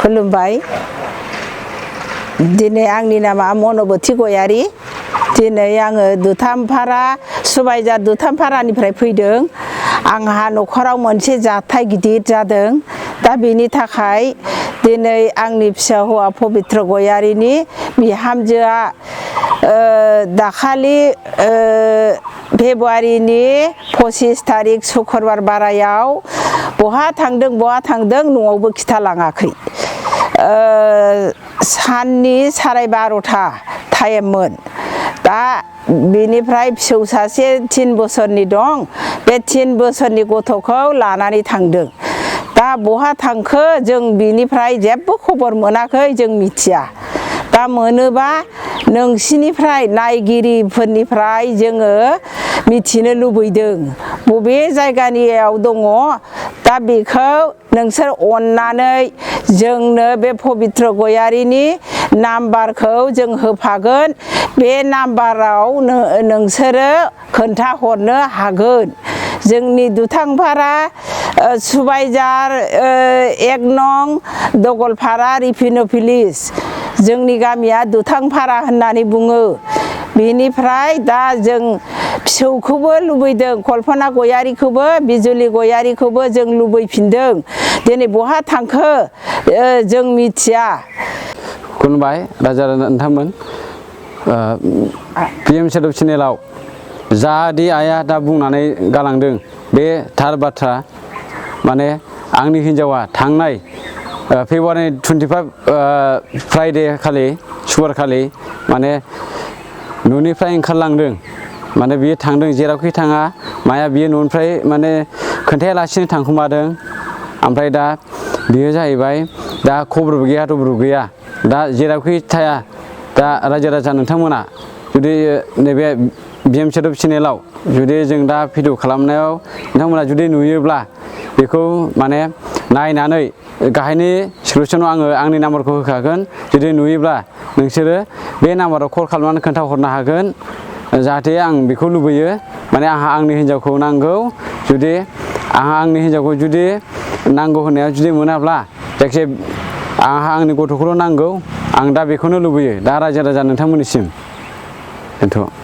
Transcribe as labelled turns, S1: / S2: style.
S1: खुलुमबाय दिनै आंनि नामा मनबती गयारी दिनै आङो दुथांफारा सुबाइजार दुथांफारानिफ्राय फैदों आंहा न'खराव मोनसे जाथाय गिदिर जादों दा बेनि थाखाय दिनै आंनि फिसा हौवा पबित्र गयारीनि बिहामजोआ दाखालि फेब्रुवारिनि 25 तारिख शुक्रबार बारायाव बहा थांदों न'आवबो खिथालाङाखै साननि 12:30 टाइममोन दा बेनिफ्राय फिसौ सासे 3 बोसोरनि दं बे 3 बोसोरनि गथ'खौ लानानै थांदों दा बहा थांखो जों बिनिफ्राय जेबो खबर मोनाखै जों मिथिया दा मोनोबा नोंसिनिफ्राय नायगिरिफोरनिफ्राय जोङो मिथिनो लुबैदों बबे जायगानियाव दङ दा बेखौ नोंसोर अननानै जोंनो बे पबित्र गयारीनि नाम्बारखौ जों होफागोन बे नाम्बाराव नोंसोरो खोन्थाहरनो हागोन जोंनि दुथांफारा सुबाइजार 1 नं दगलपारा रिभिनिउ भिलेज जोंनि गामिया दुथांफारा होननानै बुङो बेनिफ्राय दा जों फिसौखौबो लुबैदों कल्पना गयारीखौबो बिजुलि गयारीखौबो जों लुबैफिनदों दिनै बहा थांखो जों मिथिया
S2: खुलुमबाय राजा नोंथांमोन PM सेटुब चेनेलाव जादि आइया दा बुंनानै गालांदों बे थार बाथ्रा माने आंनि हिन्जावा थांनाय फेब्रुवारि 25 फ्राइडे खालि सुक्रुबार खालि माने न'निफ्राय ओंखारलांदों माने बियो थांदों जेरावखि थाङा माया बियो न'निफ्राय माने खोन्थायालासिनो थांखुमादों ओमफ्राय दा बियो जाहैबाय दा खबरबो गैया दबरबो गैया दा जेरावखि थाया दा राजा नोंथांमोना जुदि नैबे PM सेटुब चेनेलाव जुदि जों दा भिडिअ खालामनायाव नोंथांमोना जुदि नुयोब्ला बेखौ माने नायनानै गाहायनि डिसक्रिपसनाव आङो आंनि नाम्बारखौ होखागोन जुदि नुयोब्ला नोंसोरो बे नाम्बाराव कल खालामनानै खोन्थाहरनो हागोन जाहाथे आं बेखौ लुबैयो माने आंहा आंनि हिन्जावखौ नांगौ जुदि आंहा आंनि हिन्जावखौ जुदि नांगौ होननायाव जुदि मोनाब्ला जायखिजाया आंहा आंनि गथ'खौल' नांगौ आं दा बेखौनो लुबैयो दा राजा नोंथांमोननिसिम दोनथ'